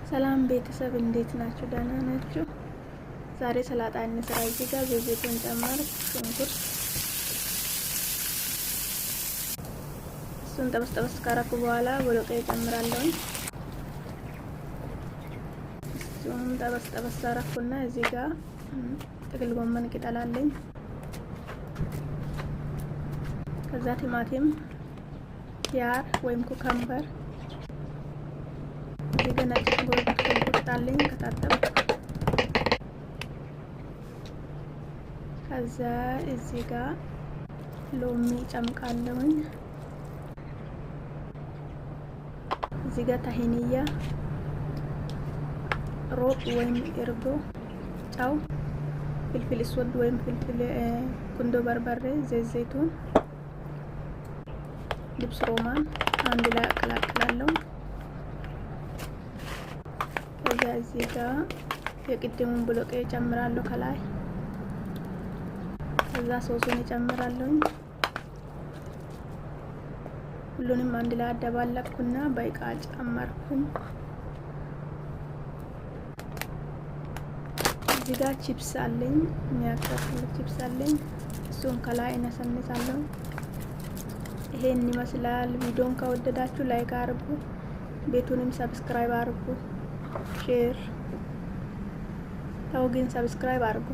ሰላም ቤተሰብ እንዴት ናችሁ? ደህና ናችሁ? ዛሬ ሰላጣ እንስራ። እዚህ ጋር ዘይቱን ጨመርኩ፣ ሽንኩርት እሱን ጠበስ ጠበስ ካረኩ በኋላ ቦሎቄ ጨምራለሁ። እሱን ጠበስ ጠበስ አረኩና እዚህ ጋር ጥቅል ጎመን ቅጠል አለኝ። ከዛ ቲማቲም፣ ኪያር ወይም cucumber፣ እዚህ ጋር ነጭ ሽንኩርት አለኝ ከታተፍኩ። ከዛ እዚህ ጋር ሎሚ ጨምቃለሁኝ። እዚህ ጋር ታሂንያ፣ ሮብ ወይም እርጎ፣ ጨው፣ فلفل أسود ወይም فلفل ቁንዶ በርበሬ፣ ዘይት ዘይቱን፣ دبس رمان አንድ ላይ አቀላቅላለሁ። ከዛ እዚህ ጋር የቅድሙን ቦሎቄ እጨምራለሁ ከላይ። ከዛ ሶሱን እጨምራለሁ። ሁሉንም አንድ ላይ አደባለቅኩና በእቃ ጨመርኩኝ። እዚህ ጋር ቺፕስ አለኝ፣ የሚያቃጥል ቺፕስ አለኝ። እሱን ከላይ እነሰንሳለሁ። ይሄን ይመስላል። ቪዲዮን ከወደዳችሁ like አርጉ፣ ቤቱንም subscribe አርጉ፣ share ተው ግን subscribe አርጉ።